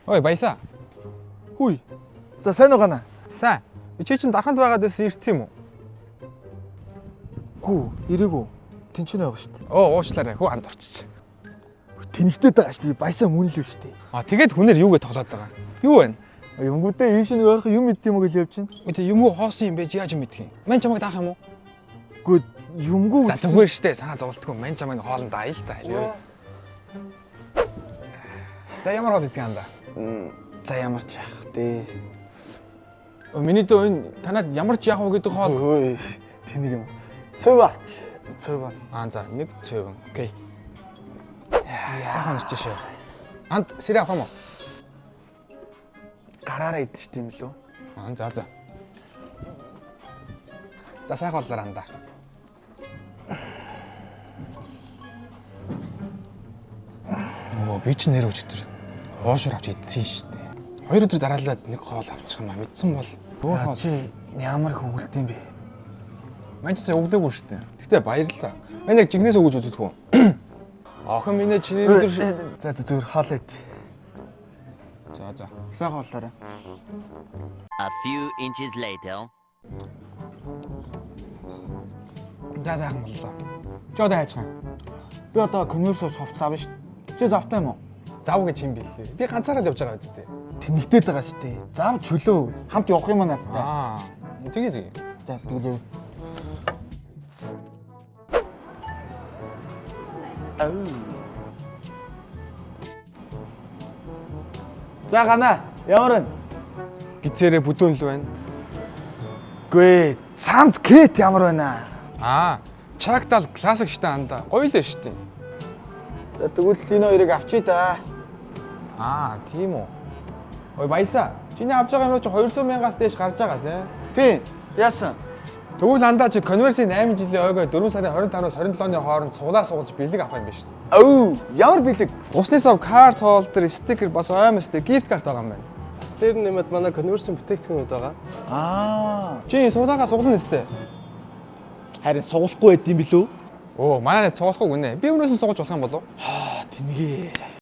Ой, баясаа. Хүй. За сайн уу гана? Сайн. Чи чинь дарханд байгаад байсан ирсэн юм уу? Гүү, ирээгүй. Тэнцэнэ байгаа шүү дээ. Оо, уучлаарай. Хүү анд орчиж. Тэнэгтэй байгаа шүү дээ. Баясаа мөн л шүү дээ. А тэгээд хүнээр юугээ тоглоод байгаа? Юу вэ? Юмгүүдээ ийш нэг ойрхон юм идэм үү гэж явж чинь. Үгүй тэг юмгүй хоосон юм байж яаж юм мэдх юм? Ман чамайг даах юм уу? Гүү, юмгүү. За зүгээр штэ. Санаа зовлтгүй. Ман чамайг хоолнд аял та. Юу? За ямар хоол идэх юм анда? За ямар ч яах дээ. Өө, Миний дөө энэ танад ямар ч яах вэ гэдэг хоол. Ой, тэнэг юм. Цөв авч. Цөв авч. Аа за нэг цэвэн. Окей. Сайхан өсч шээ. Анд сэрэ авах юм уу? Гараараа идчих тийм лүү. Аа за за. За сайхан боллоор андаа. Нөгөө би ч нэр өчтөр хуушур авч идсэн шүү дээ. Хоёр өдөр дараалаад нэг хоол авчих юм а мэдсэн бол өөр хоол. Чи ямар их өгөлт юм бэ? Мань ч сая өглөөгүй шүү дээ. Гэтэ баярлалаа. Мань яг жигнэс өгөж үзүүлэх үү? Охин минь ээ чиний өдөр За за зүгээр хоол ид. За за. Сайхан боллоорой. A few inches later. За сайхан боллоо. Чи одоо хайчих юм. Би одоо конверс ууч хувцас авна шүү дээ. Чи завтай юм уу? Зав гэж юм бэлээ. Би ганцаараа л явж байгаа үсттэй. Тэнэгтэй байгаа шүү дээ. Зав чөлөө. Хамт явах юм аа надтай. Аа. Тэгээ тэгээ. За тэгвэл яв. За гана ямар вэ? Гизээрээ бүдүүн л байна. Гүй цамц кэт ямар байна? Аа, Чактал классик штэ анда. Гоё л штэ. За тэгвэл энэ хоёрыг авчий да. Аа, тийм үү. Ой баясаа. Чиний авч байгаа юм чи 200 мянгаас дээш гарч байгаа тий. Тийм. Яасан? Тэгвэл андаа чи конверсийн 8 жилийн ойгоо 4 сарын 25-наас 27-ны хооронд суглаа сугалж бэлэг авах юм биш. Өө, ямар бэлэг? Усны сав карт холдер, стикер бас оймстэй гифт карт байгаа юм байна. Бас дээр нэмээд манай конверсийн бүтээгдэхүүнүүд байгаа. Аа. Чи суглаагаа суглана өстэй. Харин сугалахгүй байд юм билүү? Оо, манай найз цуглахгүй гүнэ. Би өнөөс нь сугалж болох юм болов? Аа, тэнгээ.